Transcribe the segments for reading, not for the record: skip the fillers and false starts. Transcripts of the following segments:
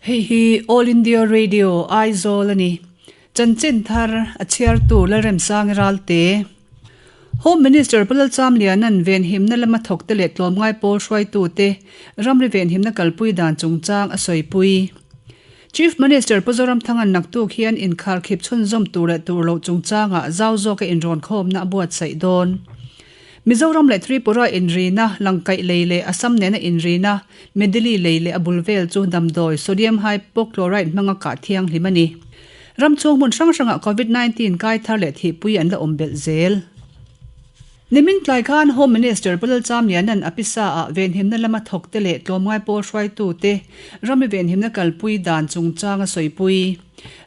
Hei hi All India Radio, Aizawl a ni. Chanchin thar a chhiartu Lalremsangi Ralte. Home Minister Pu Lalchamliana'n venhimna lama thawkte leh tlawmngai pawl hruaitute ramri venhimna kalpui dan chungchang a sawipui. Chief Minister Pu Zoramthanga'n naktuk hian inkharkhip chhunzawm tur leh tur loh chungchangah zau zawka inrawnkhawmna a buatsaih dawn. Mizoram leh Tripura inrina, Langkaih lei leh Assam nena inrina, Medili lei leh a bul vel chu damdawi Sodium Hypochlorite hmanga kah thianghlim a ni. Ram chhung hmun hrang hrangah Covid 19 kai thar leh thihpui an la awm belh zel. Nimin tlai khan Home Minister Pu Lalchamliana'n a pisa ah venhimna lama thawkte leh tlawmngai pawl hruaitute ramri venhimna kalpui dan chungchang a sawipui.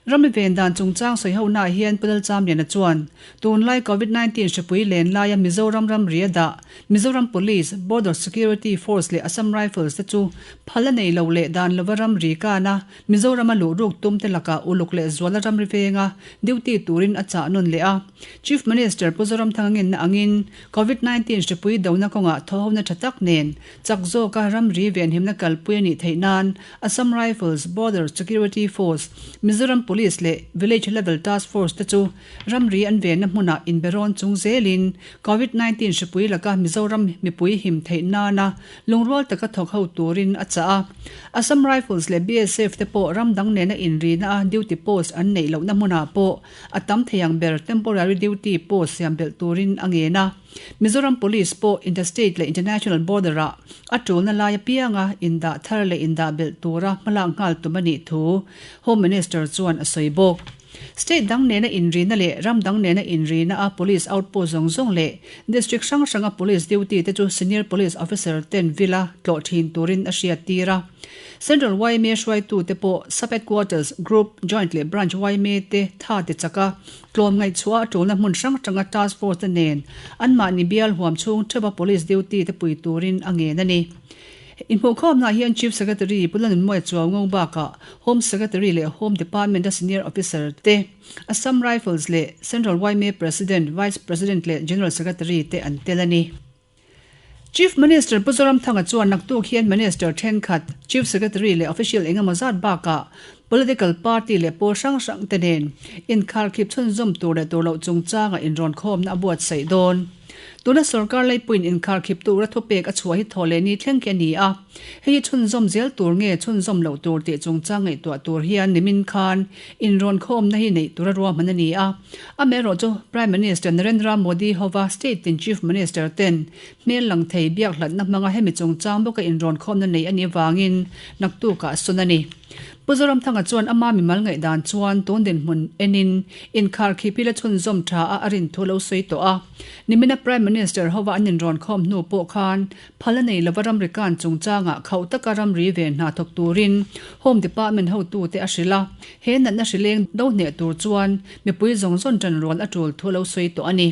Ramri ven dan chungchang sawihonaah hian Pu Lalchamliana chuan tunlai Covid 19 hripui len laia Mizoram ramri a dah Mizoram Police, Border Security Force leh Assam Rifles te chu phal a nei lo leh dan lova ramri kana Mizorama luh ruk tum te lakah uluk leh zuala ramri venga duty turin a chah nawn leh a. Chief Minister Pu Zoramthanga ngenna angin Covid 19 hripui dona kawngah thawhona tha tak nen chak zawka ramri venhimna kalpui a nih theih nan Assam Rifles, Border Security Force, Mizoram Police leh Village Level Task Force te chu ramri an venna hmunah inberawn chung zelin Covid 19 hripui laka Mizoram mipui him theih nana lungrual taka thawk ho turin a chah a. Assam Rifles leh BSF te pawh ram dang nena inrina a duty post an neih lohna hmunah pawh a tam thei ang ber temporary duty post siam belh turin a ngen a. Mizoram Police pawh interstate leh international border ah a tulna lai apianga indah thar leh indah belh tura hmalak nghal tum a nih thu Home Minister chuan a sawi bawk. State dang nena inrina leh ram dang nena inrina a police outpost zawng zawng leh district hrang hranga police duty te chu senior police officer ten villa tlawh thin turin a hriattir a. Central yma hruaitute pawh Sub Headquarters, Group, Joint leh Branch yma te tha ti chak a, tlawm ngaihchhuah a tulna hmun hrang hranga task force te nen anmahni bial huam chhung theuha police duty te pui turin a ngen a ni. Inhmuhkhawmnaah hian Chief Secretary Pu Lalnunmawia Chuaungo bakah Home Secretary leh Home Department-a Senior Officer te, Assam Rifles leh Central yma President, Vice President leh General Secretary te an tel a ni. Chief Minister Pu Zoramthanga chuan naktuk hian Minister thenkhat, Chief Secretary leh official engemaw zat bakah political party leh pawl hrang hrang te nen inkharkhip chhunzawm tur leh tur loh chungchanga inrawnkhawmna a buatsaih dawn. Tuna sorkar leipuiin inkharkhip tura thupek a chhuah hi thaw leh ni thleng khi a ni a. Hei hi chhunzawm zel tur nge chhunzawm loh tur tih chungchang ngaihtuah tur hian nimin khan inrawnkhawmna hi neih tura ruahman a ni a. Amaherawh chu Prime Minister Narendra Modi hova state tin Chief Minister ten hmel lang thei biak hlatna hmanga hemi chungchang bawka inrawnkhawmna nei a nih avangin naktukah sawn a ni. Pu Zoramthanga chuan ama mimal ngaihdan chuan tun dinhmun enin inkharkhip hi la chhunzawm tha a a rin thu lo sawi tawh a. Nimina Prime Minister hova an inrawnkhawm hnu pawh khan Phal a nei lova ramri kan chungchangah khauh taka ramri ve hna thawk turin Home Department hotute a hrilh a, he natna hrileng do hneh tur chuan mipui zawng zawn ṭanrual a ṭul thu a lo sawi tawh a ni.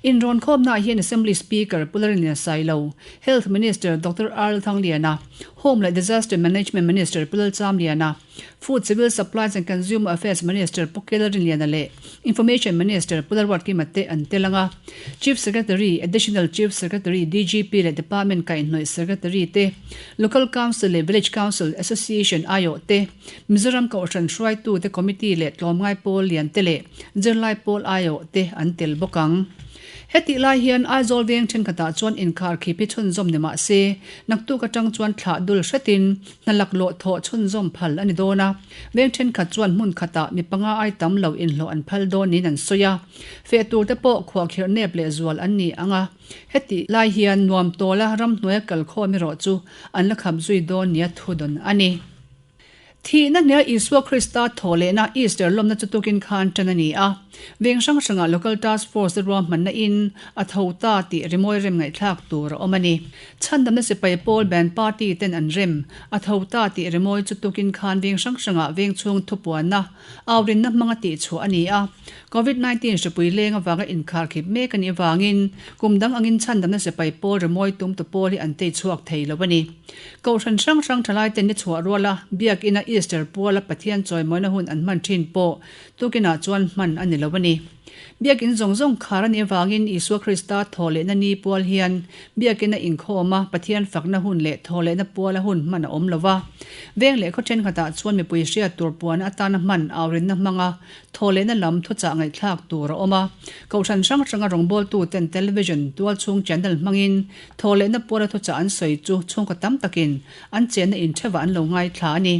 Inrawnkhawmnaah hian Assembly Speaker Pu Lalrinlian Sailo, Health Minister Doctor R Lalthangliana, Home leh Disaster Management Minister Pu Lalchamliana, Food, Civil Supplies and Consumer Affairs Minister Pu Kela Rinliana leh Information Minister Pu Lalruatkima te an tel ang a. Chief Secretary, Additional Chief Secretary, DGP leh Department kaihhnawih Secretary te, Local Council leh Village Council Association aiawh te, Mizoram Kohhran hruaitute Committee leh tlawmngai pawl lian te leh zirlai pawl aiawh te an tel bawk ang. Hetih lai hian Aizawl veng thenkhatah chuan inkharkhip hi chhunzawm ni mah se, naktuk atang chuan thlah dul hretin Hna laklawh thawh chhunzawm phal a ni dawn a, veng thenkhat chuan hmun khatah mi panga ai tam lo inhlawh an phal dawn niin an sawi a. Feh tur te pawh khuahkhirh nep leh zual an ni ang a, hetih lai hian nuam tawla ramhnuaia kalkhawm erawh chu an la khap zui dawn nia thudawn a ni. Thihna hnia Isua Krista thawh lehna Easter lawmna chu tukin khan tan a ni a. Veng hrang hrangah Local Task Force te ruahmanna in a tho ta tih rimawi rem ngaihthlak tur a awm a ni. Chhandamna sipai pawl band party ten an rem a tho ta tih rimawi chu tukin khan veng hrang hrangah veng chhung thupuanna aurinna hmanga tihchhuah a ni a. Covid 19 hripui leng avanga inkharkhip mek a nih avangin kum dang angin chhandamna sipai pawl rimawi tumtu pawl hi an tei chhuak thei lo a ni. Kohhran hrang hrang thalaiten ni chhuah ruala Biakina Easter puala Pathian chawimawina hun an hman thin pawh tukinah chuan hman a ni lo. lo a ni. Biakin zawng zawng khar a nih avangin Isua Krista thawhlehna ni pual hian biakin a inkhawm a, Pathian fakna hun leh thawhlehna puala hun hman a awm lo va. Veng leh khaw thenkhatah chuan mipui hriat tur puana atana hman aurinna hmanga thawhlehna lam thuchah ngaihthlak tur a awm a. Kohhran hrang hranga rawngbawltuten television tualchhung channel hmangin thawhlehna puala thuchah an sawi chu chhungkaw tam takin an chenna intheuhah an lo ngaithla a ni.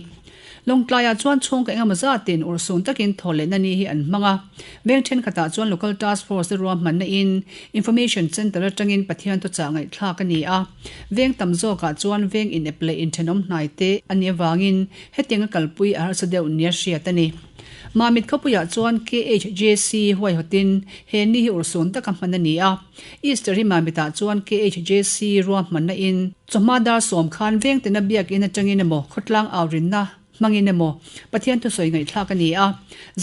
Lawngtlaiah chuan chhungkaw engemaw zatin urhsun takin thawhlehna ni hi an hmang a. Veng thenkhatah chuan Local Task Force te ruahmanna in Information Centre atangin Pathian thuchah ngaihthlak a ni a. Veng tam zawkah chuan veng inep leh inthenawm hnai te a nih avangin hetianga kalpui a harsa deuh nia hriat a ni. Mamit khawpuiah chuan KHJC huaihawtin he ni hi urhsun taka hman a ni a. Easter hi Mamitah chuan KHJC ruahmanna in Chawhma dar sawm khan vengtena biakinn atangin emaw, khawtlang aurinna hmangin emaw Pathian thusawi ngaihthlak a ni a.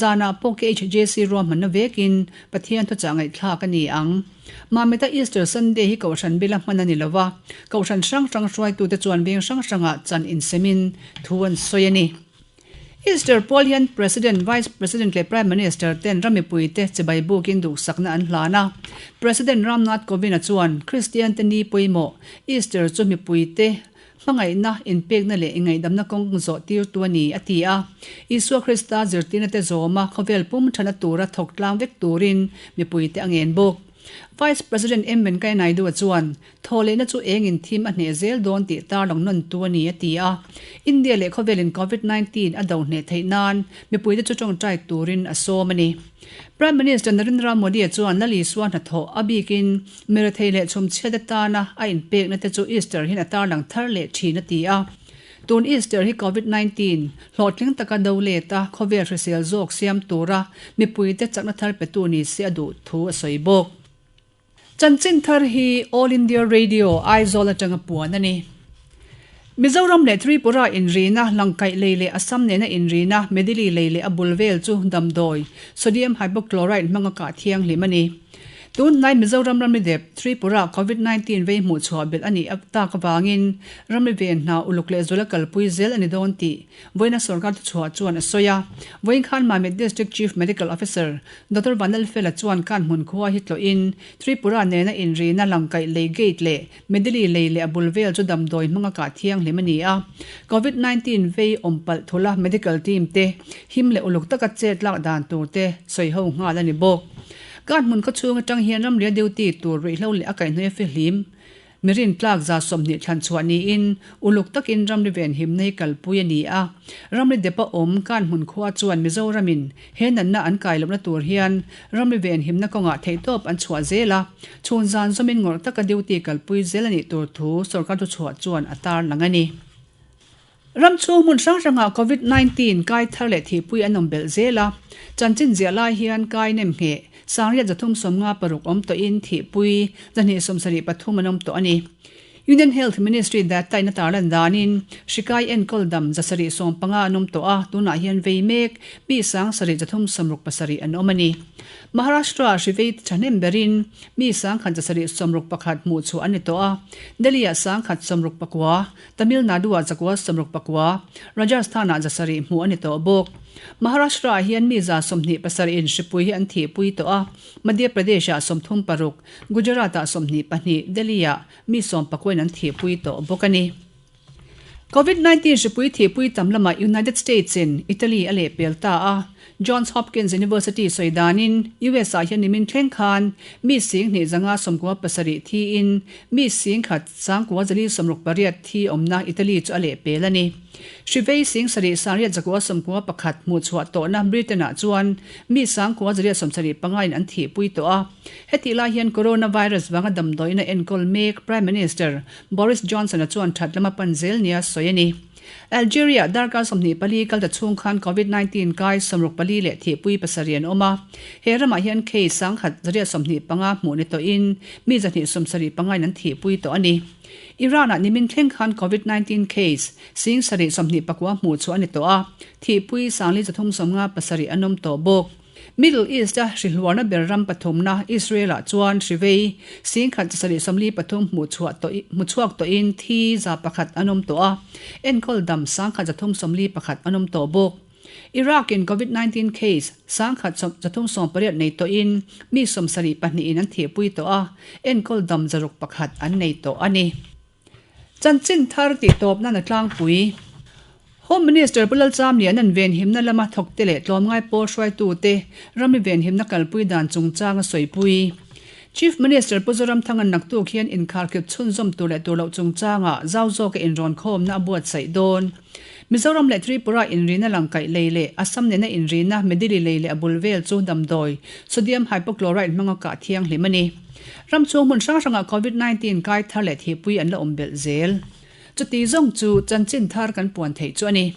Zanah pawh KHJC ruahmanna vekin Pathian thuchah ngaihthlak a ni ang. Mamita Easter Sunday hi Kohhran bila hman a ni lo va, Kohhran hrang hrang hruaitute chuan veng hrang hrangah chan insemin thu an sawi a ni. Easter pawl hian President, Vice President leh Prime Minister ten ram mipuite chibai bukin duhsakna an hlan a. President Ram Nath Kovind-a chuan Kristian te ni pawimawh Easter chu mipuite hmangaihna, inpekna leh ingaihdamna kawng zawh tirtu a ni, a ti a. Isua Krista zirtirna te zawma khawvel pum thana tura thawk tlang vek turin mipuite a ngen bawk. Vice President M Venkaiah Naidu-a chuan Thawhlehna chu engin thim a hneh zel dawn tih tarlang nawntu a ni, a ti a. India leh khawvelin Covid 19 a do hneh theih nan mipuite chu tawngtai turin a sawm a ni. Prime Minister Narendra Modi-a chuan Lal Isua hnathawh a bikin mirethei leh chhumchhiat atana a inpekna te chu Easter hian a tarlang thar leh thin a ti a. Tun Easter hi Covid 19 hlawhtling taka do let a khawvel hrisel zawk siam tura mipuite chakna thar petu ni se a duh thu a sawi bawk. Chanchin thar hi All India Radio, Aizawl atanga puan a ni. Mizoram leh Tripura inrina, Langkaih lei leh Assam nena inrina, Medili lei leh a bul vel chu damdawi, Sodium Hypochlorite hmanga kah thianghlim a ni. Tunhnai Mizoram ramri dep, Tripura Covid 19 vei hmuhchhuah belh a nih tak avangin ramri ven hna uluk leh zula kalpui zel a ni dawn tih Vawiina sorkar thuchhuah chuan a sawi a. Vawiin khan Mamit District Chief Medical Officer, Doctor Vanlalfela chuan kan hmun khua hi tlawhin Tripura nena inrina Langkaih lei gate leh Medili lei leh a bul vel chu damdawi hmanga kah thianghlim a ni a. Covid 19 vei awm palh thula medical team te him leh uluk taka chet lak dan tur te sawi ho nghal a ni bawk. Kan hmun khaw chhung atang hian ramria duty tur ruihhlo leh a kaihhnawih a fihlim Mi rintlak 20 thlan chhuah niin uluk takin ramri venhimna hi kalpui a ni a. Ramri depa awm Kanhmun khua chuan Mizoramin he natna an kai lohna tur hian ramri venhimna kawngah theihtawp an chhuah zel a, chhun zan zawmin ngawrh taka duty kalpui zel a nih tur thu sorkar thuchhuah chuan a tarlang a ni. Ram chhung hmun hrang hrangah Covid 19 kai thar leh thihpui an awm belh zel a, chanchin ziah lai hian kai nem ngheh sangriat 356 awm tawhin thihpui 273 an awm tawh a ni. Union Health Ministry data in a tarlan danin hri kai enkawl dam 715 an awm tawh a, tunah hian vei mek mi 7367 an awm a ni. Maharashtra hri vei thahnem berin mi 1761 hmuh chhuah an ni tawh a, Delhi-ah 169, Tamil Nadu-ah 961, Rajasthan-ah 700 hmuh a ni tawh bawk. Maharashtra-ah hian mi 27 in hripui hi an thihpui tawh a, Madhya Pradesh-ah 36, Gujarat-ah 22, Delhi-ah mi 19 in an thihpui tawh bawk a ni. Covid 19 hripui thihpui tam lamah United States-in Italy a lehpel ta a, Johns Hopkins University sawi danin US-ah hian nimin thleng khan mi sing hnih zanga 97 thiin mi sing khat 9,068 thi awmna Italy chu a lehpel a ni. Hrivei sing sarih sangriat zakua 91 hmuhchhuah tawhna Britain-ah chuan mi 9,075 in an thihpui tawh a. Hetih lai hian coronavirus vanga damdawiin a enkawl mek Prime Minister Boris Johnson-a chuan that lama pan zel nia sawi a ni. Algeria darkar 24 kal ta chhung khan Covid 19 kai 64 leh thihpui pasarih an awm a. He ramah hian case 1,125 hmuh ni tawhin mi 275 in an thihpui tawh a ni. Iran-ah nimin thleng khan Covid 19 case 729 hmuh chhuah a ni tawh a, thihpui 4,357 an awm tawh bawk. Middle East-a hrihluarna ber ram pathumna Israel-ah chuan hrivei 1,743 hmuhchhuah tawh hmuchhuak tawhin thi 100 an awm tawh a, enkawl dam 1,341 an awm tawh bawk. Iraq in Covid 19 case 1380 nei tawhin mi 72 in an thihpui tawh a, enkawl dam 601 an nei tawh a ni. Chanchin thar tihtawp nan a tlangpui. Home Minister Pu Lalchamliana'n venhimna lama thawkte leh tlawmngai pawl hruaitute rami venhimna kalpui dan chungchang a sawipui. Chief Minister Pu Zoramthanga'n naktuk hian inkharkhip chhunzawm tur leh tur loh chungchangah zau zawka inrawnkhawmna a buatsaih dawn. Mizoram leh Tripura inrina langkaih lei leh Assam nena inrina Medili lei leh a bul vel chu damdawi Sodium Hypochlorite hmanga kah thianghlim a ni. Ram chhung hmun hrang hrangah Covid 19 kai thar leh thihpui an la awm belh zel. Chuti zawng chu chanchin thar kan puan theih chu a ni.